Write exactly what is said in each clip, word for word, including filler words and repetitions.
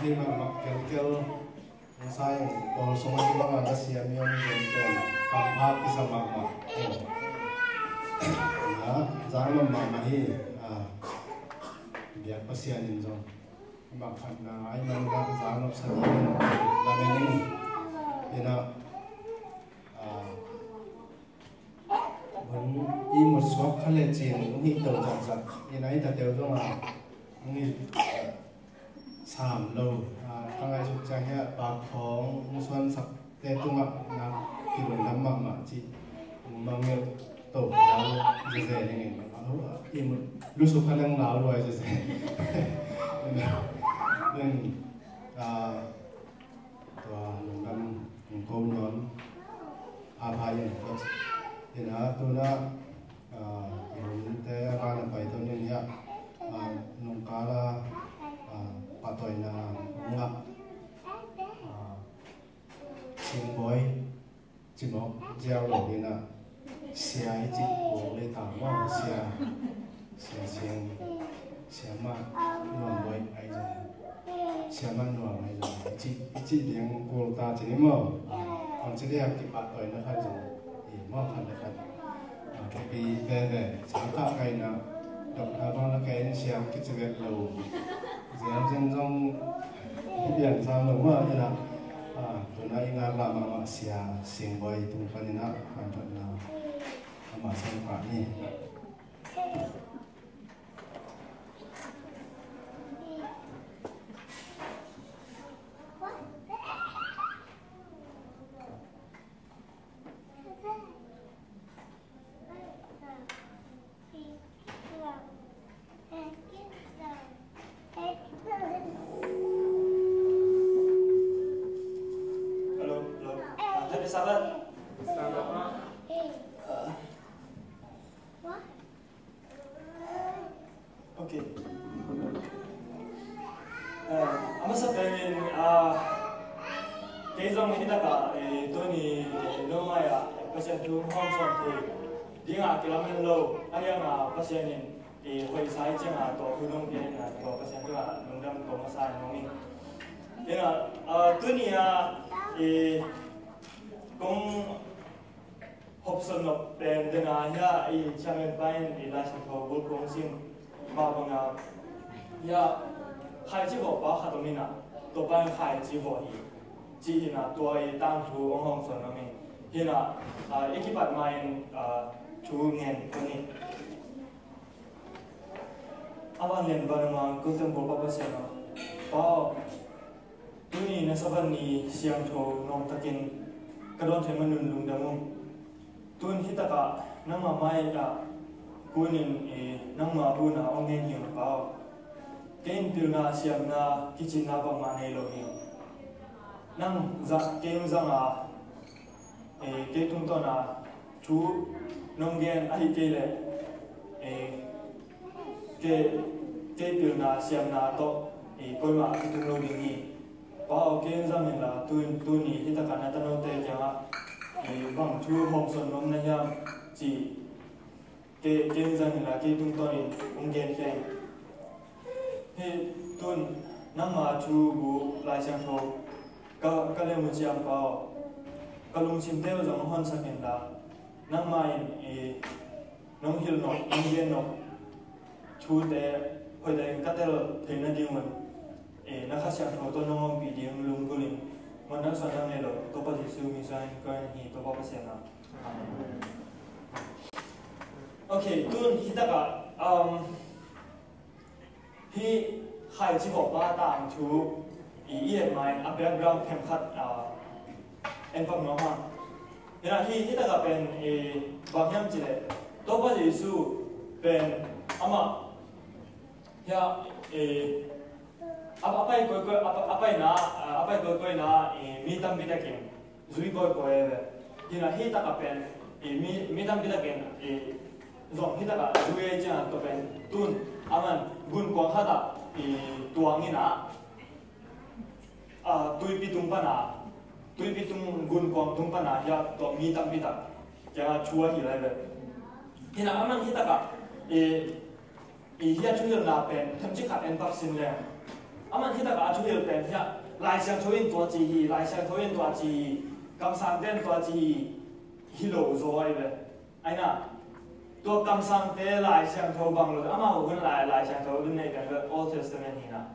Hi mahmah kelkel. Hong sa ing, pawl sung a kibang a ka siam i om zen pen hampha kisa mahmah. Na, zang mahmah hi. A, biak Pasian in zong bang khat na ai man na zang nop sa ding in lamen ing. Ina, a, hun i mut suak kha le cin hong hi to zatzat. Ina, i tateu zong a hong hi, a, sam lo, a, ka ngaihsut ciang hiah pak thawng hong suansakte tungah na kilungdam mahmah cih hong mangngilh to pial zezen ing in, a, i mut lusuk kha nang lau luai zezen. Nen, a, tua lungdam hong ko nuam a phai in. Ina, tuna, a, i hunte a ban a pai to nin hiah, a, nungkal a, a, pahtawina ngah, a, Singbawi cimawk ziau lo ina, sia i cih buak le ta maw, sia, sia Sing, sia mah nuam bawi ai zong, sia mah nuam ai zong i cih, i cih ding kul ta ci ni maw. Ang ci ding a kipahtawina khat zong i maw, khat le khat. A, thupi veve, sangkah kaina, dok na bang la kain siam kici vet lo. Zial zen zong i pian sam lo mah ina. A, tuna i ngak la mahmah sia Singbawi tung panin a, hamphatna ama sangkah ni. Hello, hello. Ah, happy Sabbath. Sabbath. Ah. Ok. Eh, a masa penin, ah, kei zong hi takah, eh, tuni, eh, no ngai ah, Pasian thu hong sawn thei dingah kilamen lo, a hiangah Pasian in, eh, hoihsa i ciangah tua hun hong pia in ah, tua Pasian thu ah lungdam ko masa in hong in. Ina, ah, tuni ah, eh, kong hopsawn nop pen dena hia i chairman pa in i Lai Siangtho bulphuh hong sim mah banga hia khaici vawh pa khat om ina, tua pa in khaici vawh hi ci ina, tua i tangthu hong hopsawn nop in hina, a, i kipat ma in, a, thu ngen kong ni. A vanglian vanung a kong teng bawl Pa Pasian aw, Pa aw, tuni na Sabbath ni siangtho nuamtakin ka dawn theih manun lungdam ung. Tun hi takah nangmah mai-ah kunin, eh, nangmah hun a hong ngen hi ung Pa aw. Kei in pilna siamna kicinna bangmah nei lo hi. Nang zah kei hong zang a, eh, kei tungtawn a thu nong gen ahih kei leh, eh, kei, kei pilna siamna tawh, eh, koimah a kitung lo ding hi. Pa aw, kei hong zang inla, tu, tuni hi takah na tanote kiangah, eh, bang thu hawmsawn nuam na hiam cih kei, kei hong zang inla, kei tungtawnin hong genkhia in. Hih tun nangma thu bu Lai Siangtho ka, ka lem uh ciang Pa aw, ka lungsimte uh zong hong honsak inla, nangmah in, eh, nong hilh nop, nong gen nop thute hoih takin ka tel theih nadingun, eh, na Kha Siangtho tawh nong ompih ding lunggulhin, mawhna suahna nei lo Topa Jesuh min suangin ka ngen hi, Topa Pasian aw. Amen. Ok, tun hi takah, um, hih khaici vawh pa tangthu i, i et ma in a background themkhat, uh, en pak nuam hang. Hi, hi takah pen, eh, bang hiam cih leh Topa Jesuh pen amah hiah, eh, a, a pai kawikawi, a, a paina, a, a pai kawikawina, eh, mi tampi takin zui kawikawi ve. Hi, hi takah pen, eh, mi, mi tampi takin, eh, zong hi takah zui ei ciang tua pen tun aman gunkuang khatah, eh, tuang ina, ah, tuipi tung pana, tuipi tung, gunkuang tung pana hiah tua mi tampi tak kiangah thu a hilh lai ve. Hi, aman hi takah, eh, i hiah thuhilhna pen themcik khat en pak sin leng. Aman hi takah a thuhilh pen hiah Lai Siangtho in tua ci hi, Lai Siangtho in tua ci hi, kamsangte in tua ci hi, hi lo zaw ahi ve. Aina, tua kamsangte Lai Siangtho bang lo, amau hun Lai, Lai Siangtho hun nei pen Old Testament hi na.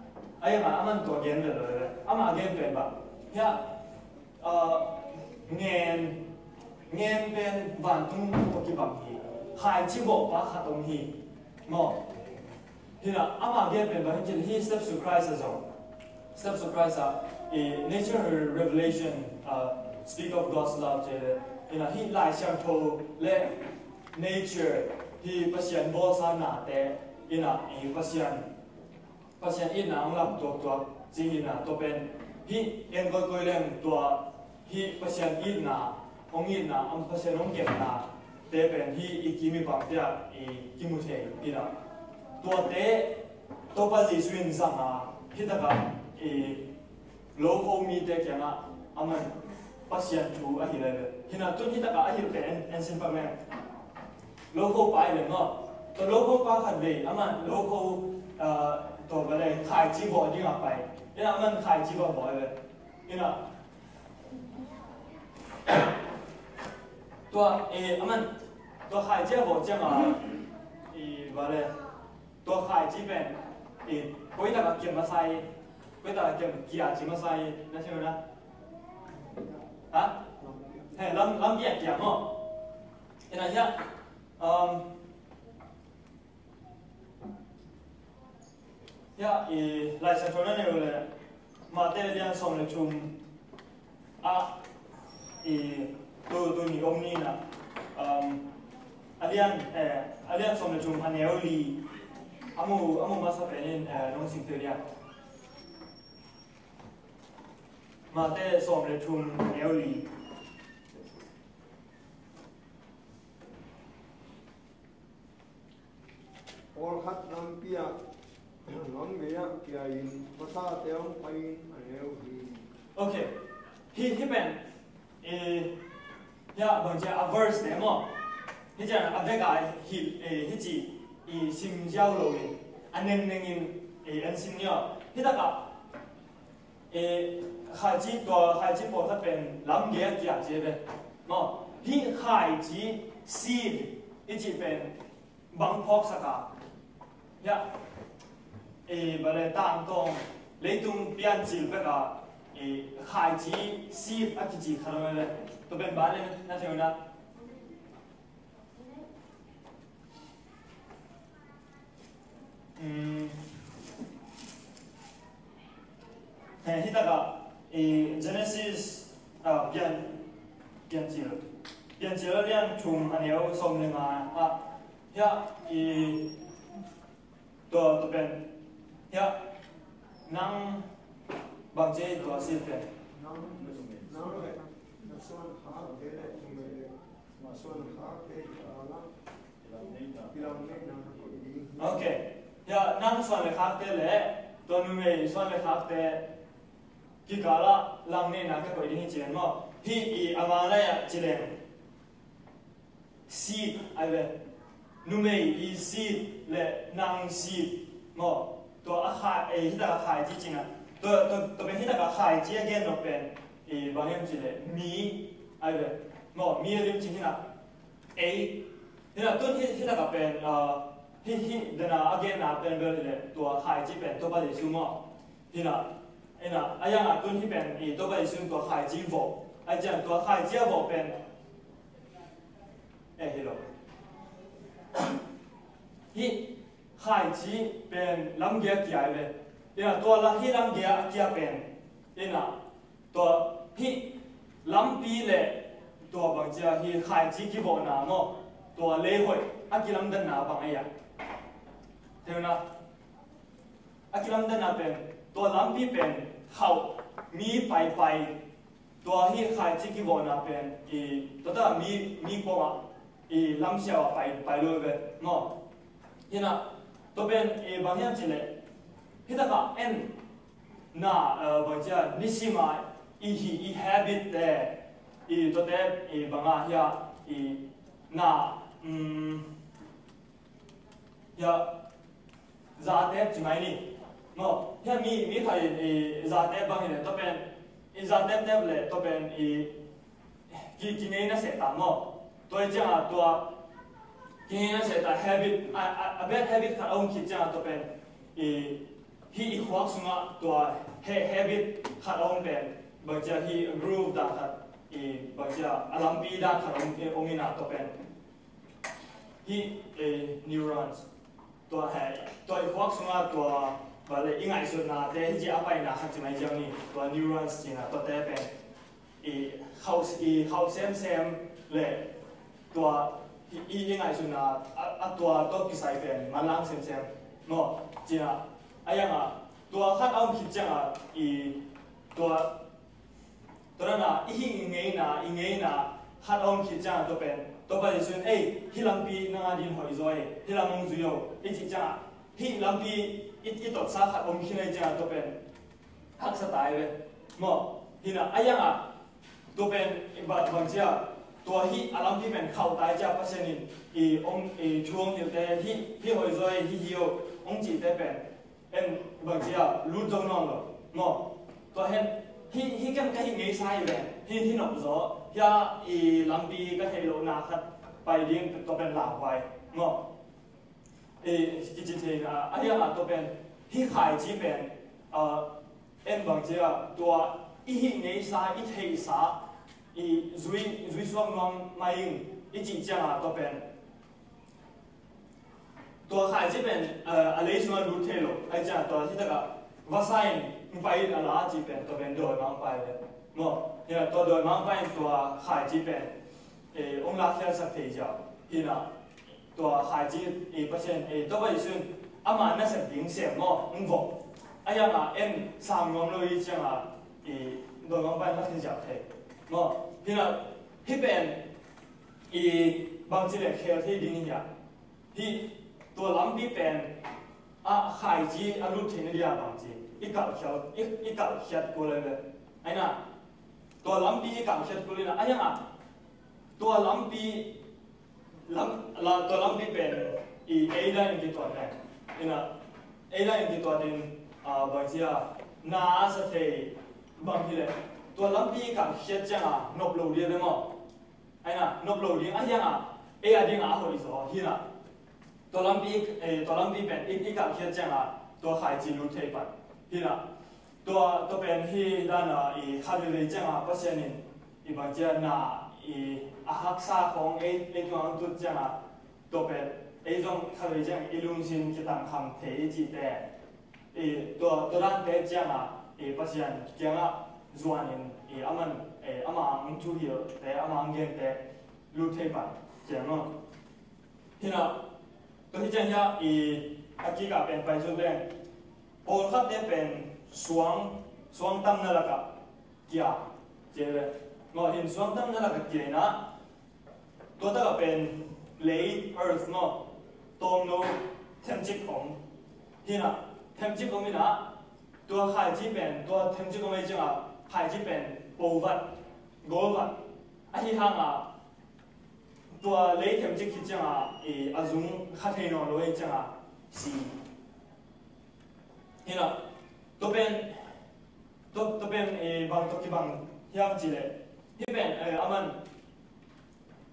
Ahi ma, aman tua gen ve lo ve. Ama gen pen bang hiah, uh, ngen, ngen pen vantung tua kibang hi. Khaici vawhpa khat om hi. Maw. Hi na, ama gen pen bang hi cin hi, Steps to Christ a zong. Steps to Christ a, i, Nature Revelation, uh, Speak of God's Love ci le. Hi na, hi Lai Siangtho le nature, hi Pasian bawlsa nate, hi na, i Pasian, Pasian itna hong lam tuaktuak ci hi na, tua pen hi en koikoi leng tua hi Pasian itna, hong itna, am Pasian hong kepna te pen hi i kim i pam te ah i kimu thei hi na. Tuate Topa Jesu in zang a, hi takah i lokho mite kiangah aman Pasian thu ahi lai ve. Hi na, tun hi takah ahi pen en, en sin pak leng. Lokho pa hi ve maw. Tua lokho pa khat ve, aman lokho, ah, tua va le khaici vawh ding a pai. Hi na, aman khaici vawh vawh hi ve. Hi na, tua, eh, aman, tua khaici a vawh ciang a, i, va le, tua khaici pen, i, koi tak a kiam masa i, koi tak a kiam kia ci masa i, na thei na? Ha? He, lam, lam kia kia maw. Hi na hiah, um, hiah, i, Lai Siangtho na neu le, Mate lian sawm le thum ah, i, tu, tu ni om ni na, um, a lian, eh, a lian sawm le thum a neu li, a mu, a mu masa pen in, eh, nong sim thei dia. Mate sawm le thum a neu li. Pawlkhat lampi ah, lamgei ah kia-in, masate hong pai-in a neu hi. Ok. Hi, hi pen, eh, hiah bang ci a verse te maw. Hi ciang a vek a hi, eh, hi ci i sim ziau lo in, a nengneng in, eh, an sim ni aw. Hi takah, eh, khaici tua, khaici pawlkhat pen lamgei a kia ci ve. Maw, hi khaici seed i cih pen bang phawksak a, hiah, eh, bale tangtawng leitung piancil pek a, eh, khaici seed a kici khat om ve. Tua pen bang le na thei na. Um, he, hi takah, eh, Genesis, ah, pian, piancil, piancil a lian thum a neu sawm le nga ah, hiah, i, tua, tua pen, hiah, nang bang ci tua seed pen. Nang, nang le, na suan khakte le, numei le, na suan khakte kikal ah, kilamneihna ka koih ding hi. Ok. Hiah, nang suan le khakte le, tua numei suan le khakte kikal ah lamneihna ka koih ding hi ci ven maw. Hi i a mang lai ah ci leng. Seed, ahi ve. Numei i seed le nang seed. Maw, tua a khai, eh, hi takah khaici ci na. Tua, tua, tua pen hi takah khaici a gen nop pen, eh, bang hiam ci le, mi, ahi ve. Maw, mi a lim ci hi na. Ei. Hi na, tun hi, hi takah pen, ah, hi, hi, dana a genna pen bel hi le, tua khaici pen, Topa Jesu maw. Hi na, hi na, a yang a tun hi pen, i Topa Jesu tua khaici vawh. Ahi ciang tua khaici a vawh pen, eh, hi lo. Hi khaici pen lamgei a kia hi ve. Hi na, tua la hi lamgei a kia pen. Hi na, tua hi lampi le tua bang ci a hi khaici kivawhna maw. Tua lei hoih a kilamdanna bang ahi a. Thei na. A kilamdanna pen, tua lampi pen, khauh, mi paipai, tua hi khaici kivawhna pen, i, tua ta mi, mi pawng ah, i, lamsiau ah pai, pai lo ve, maw. Hi na, tua pen, i, bang hiam ci le, hi takah en, na, eh, bang ci a, nisim a, i hi, i habit te, i, tua te, i, bang a, hi a, i, na, um, Hiah, zatep ci mai ni. Maw, hiah mi, mi khat in i zatep bang hi le, tua pen, i zatep tep le, tua pen i ki, ki ngei na seh ta maw. Tua hi ciangah tua ki ngei na seh ta habit, a, a, a bad habit khat a om khit ciangah tua pen i, hih i khuak sungah tua he, habit khat a om pen bangcia hih groove dan khat i bangcia a lampi dan khat a om, i om inah tua pen hih, eh, neurons tua he, tua i khuak sungah tua bale i ngaihsutnate hih ci a paina khat ci mai ziau ni, tua neurons cina tuate pen i khauh, i khauh semsem le tua i, i, i ngaihsutna a, a tua tawh kisai pen manlang semsem maw. Cina a yangah tua khat a om khit ciangah i tua tua dana i hih i ngeina, i ngeina khat a om khit ciangah tua pen tua pa Jesuh in ei hih lampi nanga din hoih zaw ei, hih lam hong zui o i cih ciangah hih lampi i, i totsa khat om khin ei ciangah tua pen haksa tai ve maw. Hinah a yangah tua pen i bat bangcia tua hih a lampi pen khauh tai cia Pasian in i om i thu hong hilhte hih, hih hoih zaw ei, hih hi o hong cihte pen en bangcia lut zo nawn lo maw. Tua hen hih, hih ken ka hih ngeisa hi ve, hih, hih nop zaw hia i lampi ka theih lohna khat pai ding tua pen lauhuai maw. I kici theina a hiangah tua pen hih khaici pen, ah, en bangcia tua i hih ngeisa, i theihsa i zui, zui suak nuam mai ing i cih ciangah tua pen tua khaici pen, eh, a lei sungah lut thei lo. Ai ciah tua hi takah vasa in hong pai in a la ci pen tua pen dawimang pai ve maw. Hinah tua dawimang pai in tua khaici pen, eh, hong lakkhiatsak thei ziau. Hinah tua khaici, eh, Pasian, eh, tua pai sun ama nasep ding sem maw hong vok. A yangah en sang nuam lo i ciangah, eh, dawimang pai in lakkhiat ziau thei maw. Hinah hih pen i bangci le khel thei ding hi a. Hih tua lampi pen a khaici a lut theihna dia bangci i kalhkhiat, i, i kalhkhiat kul ai ve. Aina tua lampi i kalhkhiat kul ina a hiangah tua lampi lam, la, tua lampi pen i eida in kituat ve. Ina eida in kituat in, ah, bangci a na a sa thei bang hi le tua lampi i kalhkhiat ciangah nop lo dia ve maw. Aina nop lo ding a hiangah ei a dingah a hoih zaw hinah tua lampi, eh, tua lampi pen i, i kalhkhiat ciangah tua khaici lut thei pan hinah tua, tua pen hi dana i khat veivei ciangah Pasian in i bangcia na i a haksa khawng ei, ei tungah hong tut ciangah tua pen ei zong khat veivei ciangah i lungsim kitangkham thei i cihte i tua, tua dante ciangah i Pasian kiangah zuanin i aman, i ama ang thuhilhte, ama ang gente lut thei pan ciang aw. Hinah tua hi ciang hiah i a kikah pen pai sun pen pawlkhatte pen suang, suang tamna lakah kia cia ve. Maw hin suang tamna lakah kia inah tua takah pen lei, earth maw, tawmno themcik om. Hinah themcik om inah tua khaici pen, tua themcik om ei ciangah khaici pen povat, golvat ahi hangah tua lei themcik hi ciangah i a zung kha thei nawn lo ei ciangah si. Hinah tua pen, tua, tua pen i bang tua kibang hiam cileh hih pen, eh, aman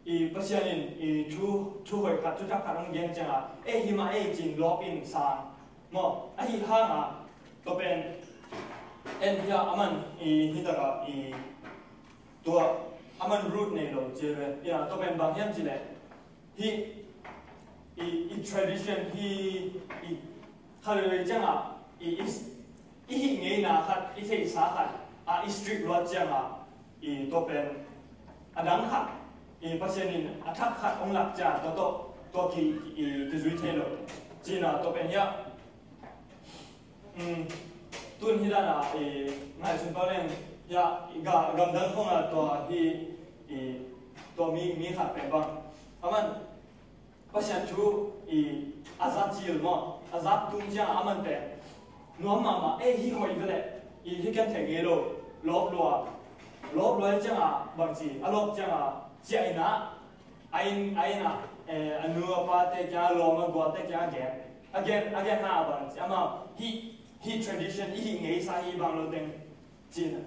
i Pasian in i thu, thu hoih khat, thu thak khat hong gen ciangah ei himah ei cin lawp in sang maw. Ahi hangah tua pen en hiah aman i hi takah i tua aman root nei lo ci ve. Ina tua pen bang hiam cileh hih i, i tradition hi i khalei ciangah i, i i hih ngeina khat, i theihsa khat a i strict luat ciangah i tua pen a dang khat i Pasian in a thak khat hong lak ciang tua tawh tua ki, i kizui thei lo. Cina tua pen hiah, um, tun hi dana i ngaihsun pau leng hiah i ga, gamdang khawngah tua hi i tua mi, mi khat pen bang aman Pasian thu i a zat cil maw, a zat tung ciang a man pen nuam mahmah, ei hih hoih veleh i hih ken theih ngei lo, lawp lua, lawp lua ciangah bangci a lawp ciangah ciah inah a inn, a innah, eh, a nu a pate kiangah lawm a guate kiangah gen, a gen, a gen ha bangci amah hih hih tradition i hih ngeisa hi bang lo teng cin,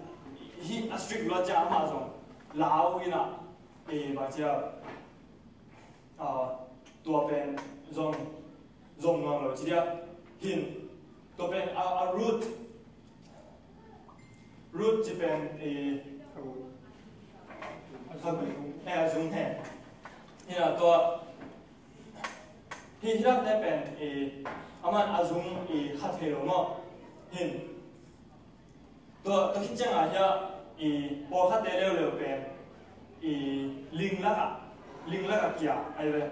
hih a strict lo ciang amah zong lau in ah, eh, bang cia, ah, tua pen zong zong nuam lo ci dia. Hin tua pen a, a root, root ci pen, eh, a zung, eh, a zung hen. Hin a tua hi, hi lam te pen, eh, aman a zung, eh, khat thei lo maw. Hin tua, tua khit ciangah hiah, i, pawlkhatte leuleu pen, i, ling lakah, ling lakah kia ai ve.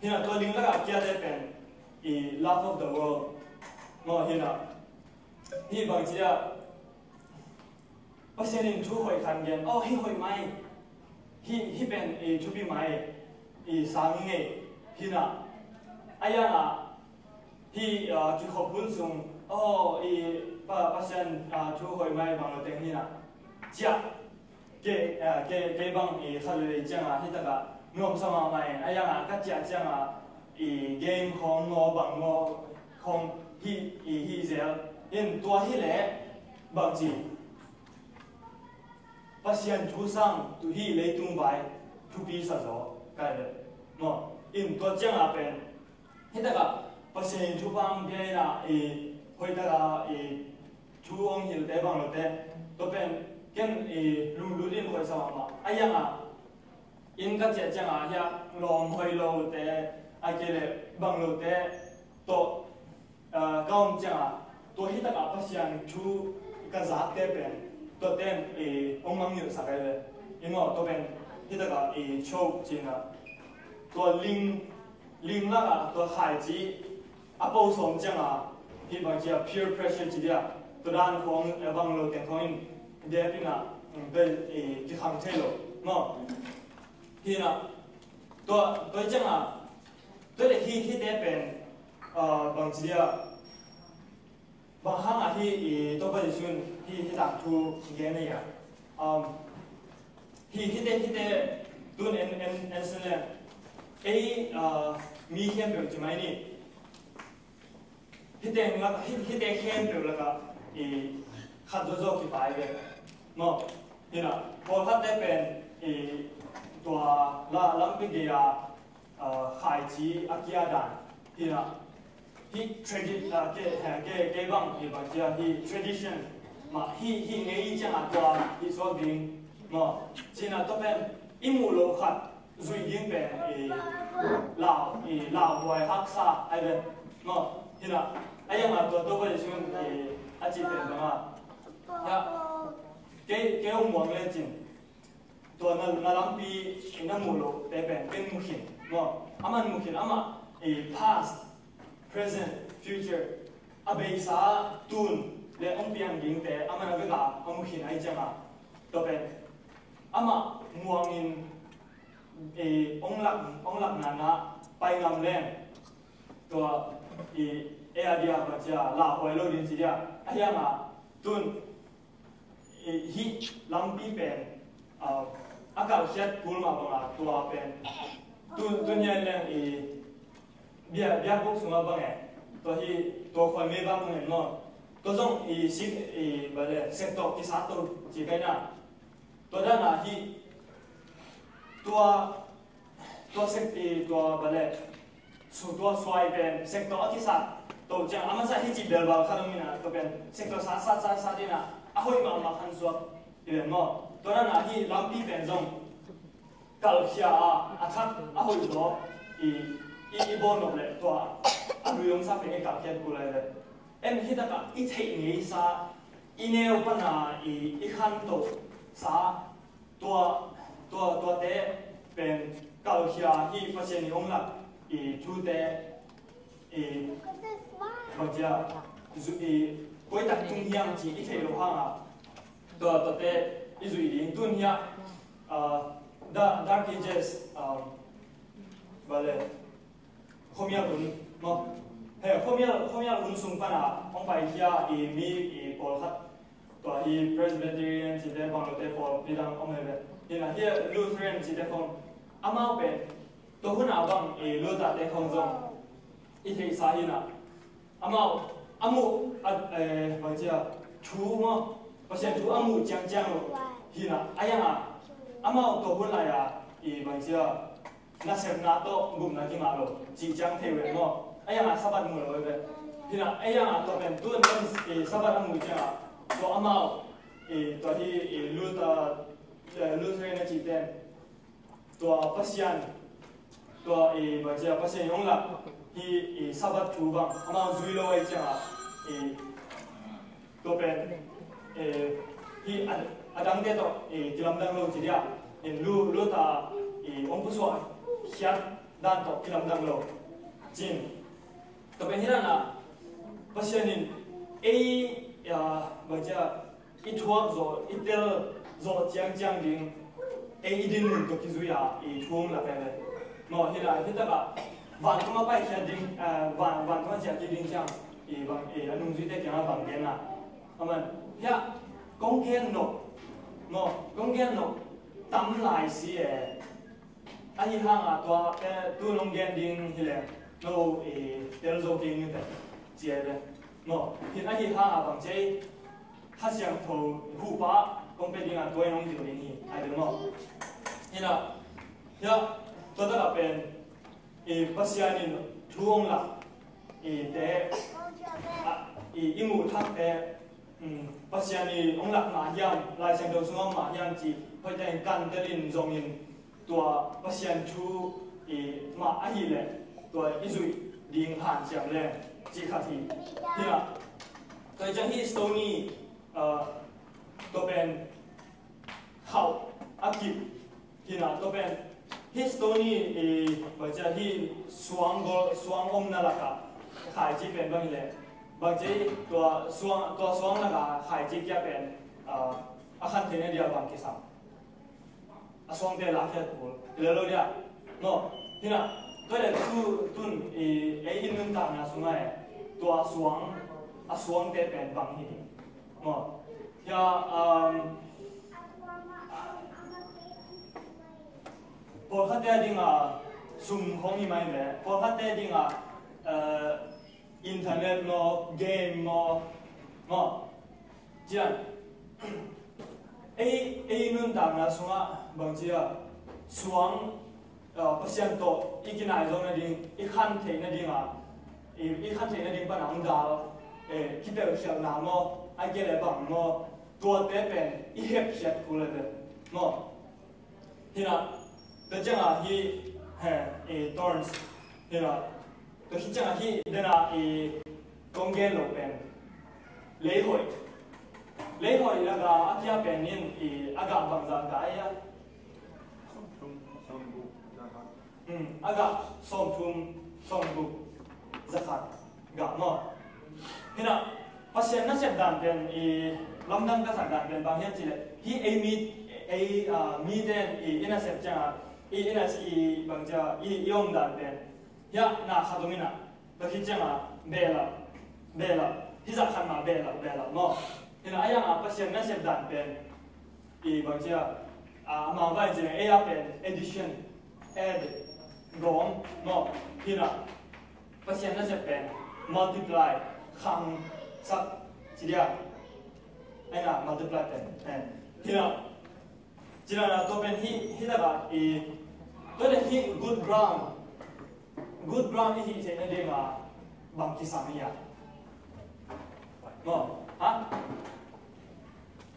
Hinah tua ling lakah kiate pen, i, love of the world. Maw hinah, hih bang ci ah, Pasian in thu hoih khat gen, oh, hih hoih mai. Hih, hih pen, i, thupi mai. I, sang i ngei. Hinah, a yangah, hih, ah, kikhop hun sung, oh, i, pa, Pasian, ah, thu hoih mai bang lo teng hinah. Ciah, ke, ah, ke, ke bang, i, khat lei ciangah, hih takah, nuamsa mahmah in, a yangah, ka ciah ciangah, i, game khong ngaw, bang ngaw, khong, hih, i, hih zel. In tua hi leh, bang ci. Pasian thu sang, tu hih leitung vai, thupi sa zaw, kai leh. Maw, in tua ciangah pen, Hih takah Pasian in thupha hong pia in ah, i, hoih takah, i, thu hong hilhte bang lote, tua pen ken, i, lunglut in hoih sa mahmah. A yangah inn ka ciah ciangah hiah lawm hoih lote, a kei leh bang lote tawh, ah, ka om ciangah, tua hih takah Pasian thu ka zakte pen tua ten, i, hong mangngilh sak ahi ve. I maw, tua pen hih takah, i, choke ci-in ah, tua ling, ling lakah tua khaici a po sawm ciangah, hih bang ci-a peer pressure ci dia, tua dan khawng, eh, bang lo teng khawng in dep in ah, mm, tua, eh, kikhang thei lo maw. Hi in ah, tua, tua ciangah, tua leh hih, hihte pen, ah, bang ci dia, bang hangah hih, i, Topa Jesuh in hih, hih tangthu gen ahi a. Um, hih, hihte, hihte tun en, en, en sen leng. Ei, ah, mi khempeuh ci mai ni. Hihte lak, hih, hihte khempeuh lakah, i, khat zawzaw kipai ve. Maw, hi in ah, pawlkhatte pen, i, tua la, lampi gei-a, ah, khaici a kia dan. Hi in ah, hih tradi-, ah, ke, he, ke, ke bang, hih bang cia, hih tradition mah, hih, hih ngei ciangah tua, hih suak ding. Maw, ci-in ah tua pen, i muh loh khat, zuih ding pen, i, lau, i, lauhuai haksa, ai pen. Maw, hi in ah, a yangah tua, tua pai sun, i, a ci pen bangah. Ya, ke, ke ung muang le cin. Tua na, na lampi na muh loh te pen ken mu khin. Maw, aman mu khin, amah, eh, past, present, future, a beisa tun le hong piang dingte aman a vekah a mu khin ahi ciangah, tua pen amah muangin, eh, hong lak, hong lak nana pai ngam leng tua, eh, ei a dia bang cia lauhuai lo ding ci dia. A hiangah tun, i, hih lampi pen, ah, a kalkhiat kul mah bangah tua pen. Tun, tun hian leng, i, bia, biakbuk sungah bang e. Tua hi, tua khuai mei bang bang e maw. Tua zong, i, sik, i, bale, sek tawh kisat to ci kai na. Tua dan ah hih, tua, tua sek, i, tua bale, su, tua suai pen sek tawh a kisat to ciang, a masa hih ci belbal khat om in ah, tua pen sek tawh sat, sat, sat, sat in ah, a hoih mahmah khan suak hi ven maw. Tua dan ah hih lampi pen zong kalkhia a, a thak a hoih zaw, i, i, i bawl nop leh tua a lui hong sa pen i kalkhiat kul lai ve. En hih takah i theih ngeisa, i neu pana i, i khantohsa, tua, tua, tuate pen kalkhia hih Pasian i hong lak i thute i, bang cia, zu-, i, koi tak tung hiam ci i theih loh hangah tua, tuate i zuih ding. Tun hiah, ah, da-, Dark Ages, um, bale, khuamial hun maw. He, khuamial, khuamial hun sung pana hong paikhia i mi i pawlkhat, tua hi Presbyterian cite bang lote pawlpi dang om hi ve. Hi in ah hih Lutheran cite khong, amau pen tua hun a bang i Luther te khong zong i theihsa hi in ah, amau, a muh, a, eh, bangci a, thu maw, Pasian thu a muh ciangciang lo hi na, a yang a, amau tua hun lai a, i bangci a, nasepna tawh gupna kingah lo cih ciang thei ve maw? A yang a Sabbath mu lo ve. Hi na, a yang a tua pen tu in, i Sabbath a muh ciang a, tua amau, i tua hi, i Luther, eh, Luther na cih ten, tua Pasian, tua, eh, bangci a, Pasian i hong lak hi, eh, Sabbath thu bang amau zui lo ahih ciangin, eh, tua pen, eh, hi a, a dangte tawh, eh, kilamdang lo ci dia, in lu, lu ta, eh, hong pusuah khiat dan tawh kilamdang lo. Cin. Tua pen hi dan a, Pasian in ei, eh, bangci a, i thuak zawh, i tel zawh ciangciang ding, ei i dinmun tawh kizui a, i thu hong lak e ve. Maw, hi lai, hi tak a, vantung a paikhiat ding, eh, van, vantung a ciah kik ding ciang, i bang, i a nungzuite kiangah bang gen a. Amen. Hiah, kong gen nop, maw, kong gen nop, tam lai si e. Ahi hang a tua, eh, tu nong gen ding hi leh, no, eh, tel zo kei ni teh, ci e ve. No, hin ahi hang a bang ci, Kha Siangtho huhpa kong pia ding a tua in hong hilh ding hi, ai ve maw. Hi na, hi a, tua tak a pen, eh, Pasian in thu hong lak, eh, te, a, eh, i muh thak te, um, Pasian in hong lak mah hiam, Lai Siangtho sungah mah hiam ci, hoih tak in kan tel in zong in, tua Pasian thu i mah ahih leh tua i zuih ding hanciam leng cih khat hi. Hi na, tua ciang hih Stoney, ah, tua pen khauh a kip hi na, tua pen hih Stoney i, bang ci a, hih suang gol, suang omna lakah khaici pen bang hi leh, bang ci tua suang, tua suang lakah khaici kia pen, ah, a khan theihna dia bang kisam. A suangte lakkhiat kul hi lo dia. No, hi na, tua leh tu, tun, i, ei i nuntakna sungah e, tua suang, a suangte pen bang hi. No, hia, um, pawlkhatte a ding a sum khong hi mai ve, pawlkhatte a ding a, eh, internet maw, game maw, maw. Cian, ei, ei nuntakna sungah bang ci a, suang, ah, Pasian tawh i kinai zo nading, i khan theih nading a, i, i khan theih nading pan a hong dal, eh, kitelkhialhna maw, a kei leh bang maw, tuate pen i hepkhiat kul e ve maw. Hi na, tua ciang a hih, he, eh, thorns. Hi na, tua hih ciang a hih, den a, eh, kong gen lo pen. Leihoih. Leihoih lakah a kia pen in, eh, a gah bangzah gah a hia. Hmm, a gah sawmthum, sawmguk, zakhat gah maw. Hi na, Pasian nasep dan pen i lamdang ka sak dan pen bang hiam cih leh, hih ei mi, ei, ah, mite in i, i nasep ciang a, i, i nasep i bang ci a, i, i om dan pen. Hiah na khat om in a, tua khit ciang a, behlap, behlap, hih zah khat mah behlap, behlap maw. Hi na, a yang a Pasian nasep dan pen, i bang ci a, a, amah vai ci a, ei a pen addition, add, gawm maw. Hi na, Pasian nasep pen multiply, khangsak ci dia. Ai na, multiply pen, pen. Hi na, ci na, tua pen hih, hih tak a, i, tua leh hih good ground, good ground i hih theih nading a bang kisam hi a. Maw, ha?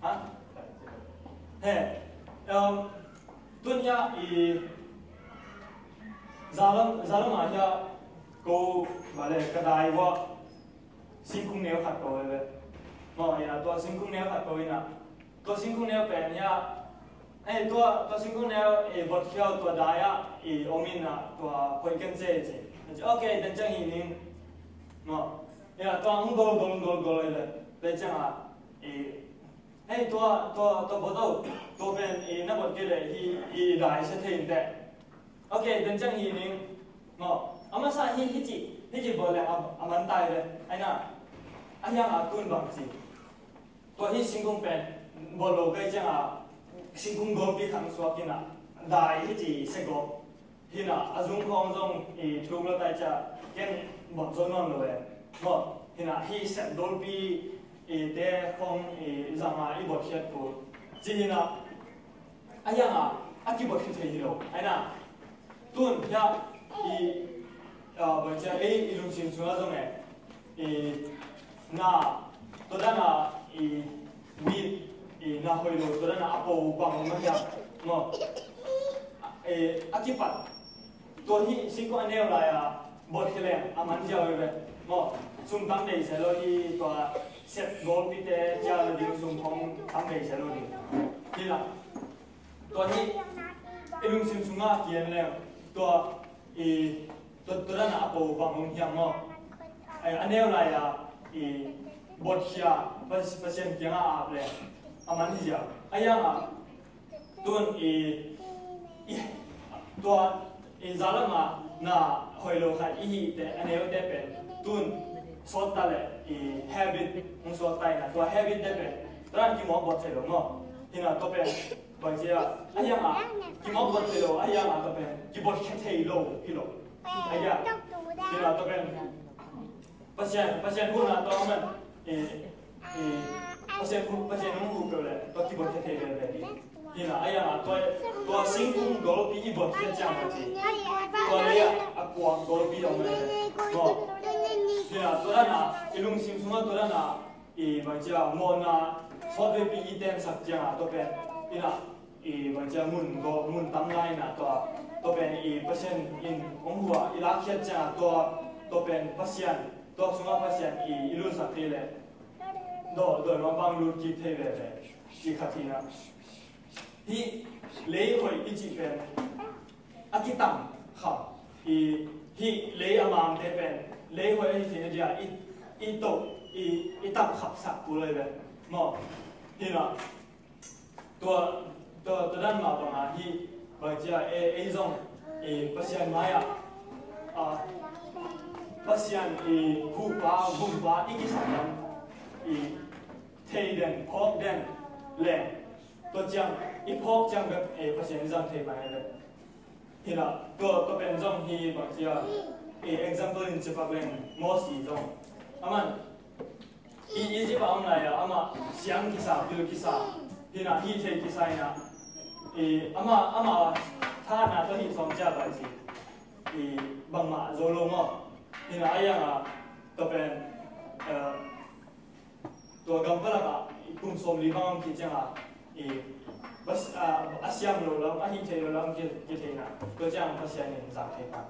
Ha? He, um, tun hiah i zalam, zalam ah hiah ko, bale, ka dai uah singkung neu khat ko ve. Maw, hiah tua singkung neu khat ko in a. Tua singkung neu pen hiah, eh, tua, tua singkung neu, eh, bot khiau tua dai ah, eh, om in a, tua hoih ken ce ci. Ok, den ciang hi ning. Maw, hiah tua hong gol, gol, gol, gol, eh, den ciang a, eh, Hei, tua, tua, tua bawh to, tua pen i na bawh kei leh hi, i dai sia thei in teh. Ok, den ciang hi ning. Maw, a masa hi, hi ci, hi ci bawh leh a, a man tai ve. Ai na, a hiang a tun bang ci. Tua hi singkung pen, bawh lo kei ciang a, singkung gawmpi khang suak in a, dai hi ci sia gawp. Hi na, a zung khawng zong i thuk lo tai cia, ken bawh zo nawn lo e. Maw, Hi na, hih sep dolpi, eh, te khong, eh, zang a i botkhiat kul. Ci hi na, a hiang a, a kibotkhiat thei hi lo. Ai na, tun, hia, i, ah, bang cia, ei, i lungsim sung a zong e, i, na, tua dan a, i, wheat, i, na hoih lo, tua dan a, a po bang, ma hiam, maw. Eh, a kipat, tua hi singkung a neu lai a, botkhiat leng, a man ziau hi ve. Maw, sum tam bei se lo hi, tua sep golpi te, cia lo ding sum khong tam bei se lo ding. Hi la. Tua hi, i lungsim sung a kian leng, tua, i, tua, tua dan a a po bang hong hiam maw. Eh, a neu lai a, i, botkhiat, Pas-, Pasian kiang a ap leng, a man hi ziau. A hiang a, tun i, i, tua, i zalam a na hoih lo khat i hih te, a neu te pen, tun sawt ta le, i habit, hong sawt ta hi na, tua habit te pen, tua dan kimawk bawk thei lo maw. Hi na, tua pen, bang cia, a hiang a, kimawk bawk thei lo, a hiang a tua pen, kibotkhiat thei lo, hi lo. A hiang, hi na, tua pen, Pasian, Pasian huhna tawh a man, eh, eh, Pasian hu-, Pasian hong huh peuh leh, tua kibotkhiat thei veve hi. Hi na, a hiang a tua, tua singkung golpi i botkhiat ciang a ci. Tua lei a, a kuang golpi a om leh. Maw. Hi na, tua dan a, i lungsim sung a tua dan a, i bang cia, mawhna, sawtveipi i tensak ciang a, tua pen. Hi na, i bang cia ngun go, ngun tam lai na tua, tua pen i Pasian in hong huh a, i lakkhiat ciang a tua, tua pen Pasian, tua sung a Pasian i, i lutsak thei leh, dawi, dawi mah bang lut kik thei veve, ci khat hi na. Hih lei hoih i cih pen, a kitam kham, i, hih lei a mangte pen, lei hoih a hi thei na dia, i, i toh, i, i tam khapsak kul lai ve, maw, hi na. Tua, tua, tua dan mah bang a hih, bang cia, e, ei zong, e, Pasian mai ah, a, Pasian i huhpa, gumpa, i kisam dan, i thei den, phawk den, le, tua ciang, i phawk ciang bek, e, Pasian i zang thei mai le. Hi la, tua, tua pen zong hi bang cia, e, example in cipak leng, Mosi zong. A man, i, Egypt a om lai a, amah siang kisa, pil kisa, hi na, hih thei kisa hi na, i, amah, amah thahatna tawh hih sawm cia bai ci, i, bangmah zo lo maw. Hi na, a hiang a, tua pen, eh, tua gam palak ah, i, kum sawmli bang om kik ciang a, i, bas-, a, a siam lo lam, a hih thei lo lam ki, kithei na, tua ciang Pasian in zang thei pan.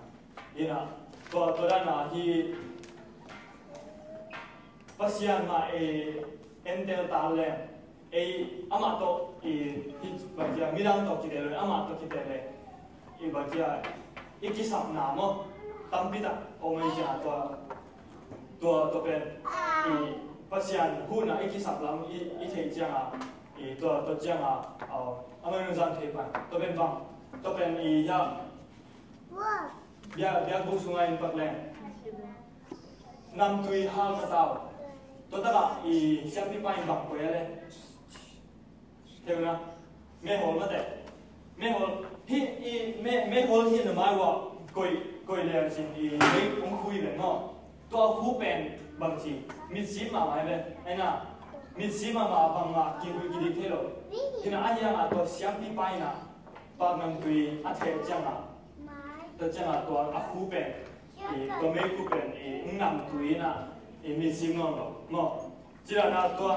Hi na, tua, tua dan a hi Pasian mah, e, entel ta leng, ei, amah tawh, i, hi, bang cia, midang tawh kite lo, amah tawh kite le, i, bang cia, i kisapna maw, tampi tak om ei cia, tua, tua, tua pen, i, Pasian huhna i kisap lam, i, i theih ciang a, i, tua, tua ciang a, a, a man zang thei pan, tua pen bang, tua pen i, ya, Bia, biakbuk sungah in pak leng. Namtui hal matau. Tua takah i siampipa in bang koih a le. Theu na. Mehol mate. Mehol. Hi, i, me, mehol hi na mai wa. Koih, koih le sin i, i, ung khui le no. Tua hu pen bang ci. Mitsim mahmah hi ve. Ai na. Mitsim mahmah bangmah kihui kidik thei lo. Hi na a hiang a tua siampipa in a. Pak namtui a theh ciang a. Tua ciang a tua a khu pen, i, tua mei khu pen, i, namtui in a, i, mitsim nawn lo. Maw. Ci dan a tua,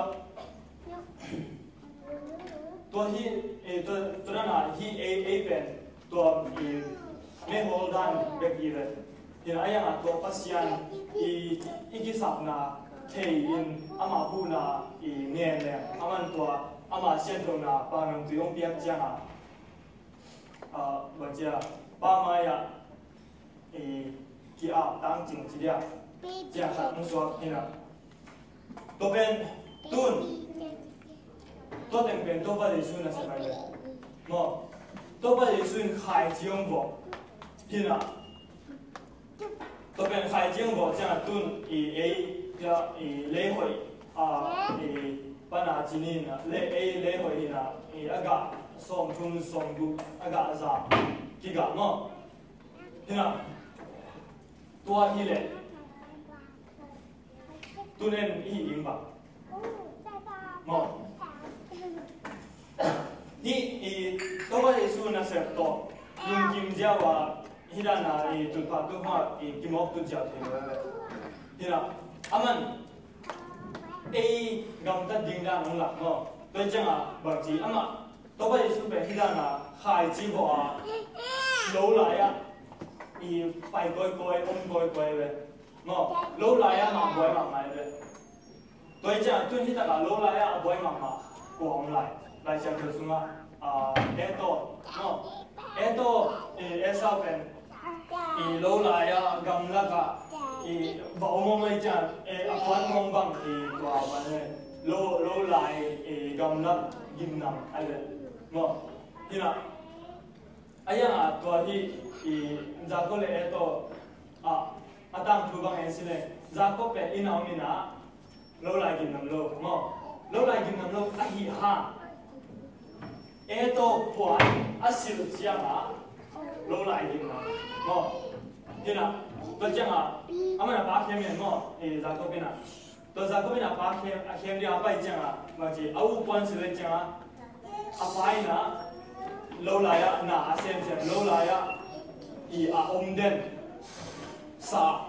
tua hi, i, tua, tua dan a hi ei, ei pen, tua, i, mehol dan bek hi ve. Hi na a hiang a tua Pasian, i, i kisapna thei in amah huhna, i, ngen leng. Aman tua, amah sianthona, pak namtui hong piak ciang a. Ah, bang cia, pa mai ah, eh, ki-ap tangcing ci dia. Cia khat hong suak hi na. Tua pen, tun. Tua teng pen, Topa Jesu na sa pai le. Maw. Topa Jesu in khaici hong vawh. Hi na. Tua pen khaici hong vawh ciang a tun i ei, cia, i lei hoih, a, i pana ci ni na, lei, ei lei hoih hi na, i a gah sawmthum, sawmguk, a gah za, kigah maw. Hi na, tua hi leh. Tun en i hi ding bang maw? Hih i Topa Jesu nasep tawh lungkim ziau a hih dan a i tutphah tuphah i kimawk tut ziau thei lo ve. Hih na aman ei gamtat ding dan hong lak maw? Tua ciangah bangci amah Topa Jesu pen hih dan a khaici vawh a lo lai-ah i pai kawikawi om kawikawi ve. Maw, lo lai-ah mah buai mahmah ve. Tua hi ciang tun hih takah lo lai-ah a buai mahmah kua om lai? Lai Siangtho sungah, ah, Esau, maw, Esau, eh, Esau pen i lo lai-ah gamlak ah i va om om hi ciang, eh, a puan kong bang i tua man lo, lo lai i gamlak gimnam ai ve. Maw, hih na a hiang a tua hi i Jacob le Esau a, a tangthu bang en si leng Jacob pen inn a om in a lo lai gimnam lo maw, lo lai gimnam lo ahi hang Esau puan a silh ciang a lo lai gimnam maw. Hih na tua ciang a aman a pa khem in maw, i Jacob in a Tua Jacob in a pa khem, a khem dia a pai ciang a, bangci a u puan silh ciang a, a pa in a lo lai-ah na a semsem, lo lai-ah i a om den sa,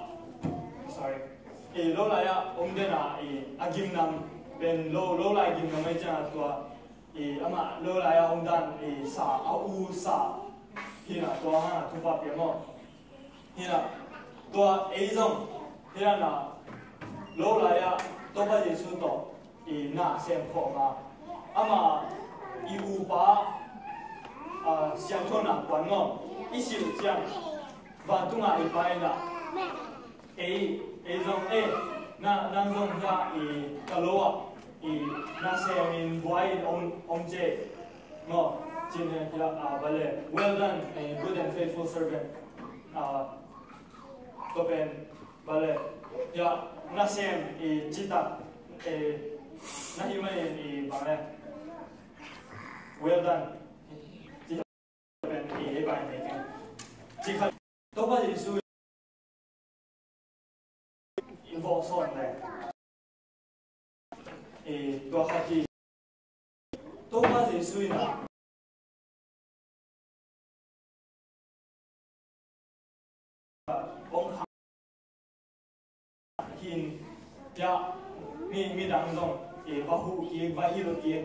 sorry, i lo lai-ah om den a i a gimnam pen lo, lo lai gimnam ai ciang a tua i amah lo lai-ah om dan i sa, a u sa hi na tua hang a thupha pia maw. Hih na tua ei zong hih na lo lai-ah Topa Jesu tawh i na sem khawm a, amah i upa, ah, siangtho na puan maw i silh ciang vantungah i pa in a ei, ei zong ei na, nang zong hia i ka lo ah i na sem in buai in om, om ce maw, cin hia, ah, bale, well done, eh, good and faithful servant. Ah, tua pen bale, ya, nasem i citak, eh, na hi mai i bale. Well done. Citak pen i bale. Citak Topa Jesu i vawh sawn le. Eh, tua khat hi. Topa Jesu in a hong kha hin ya mi, midang zong, eh, va huh kik, va hilh kik,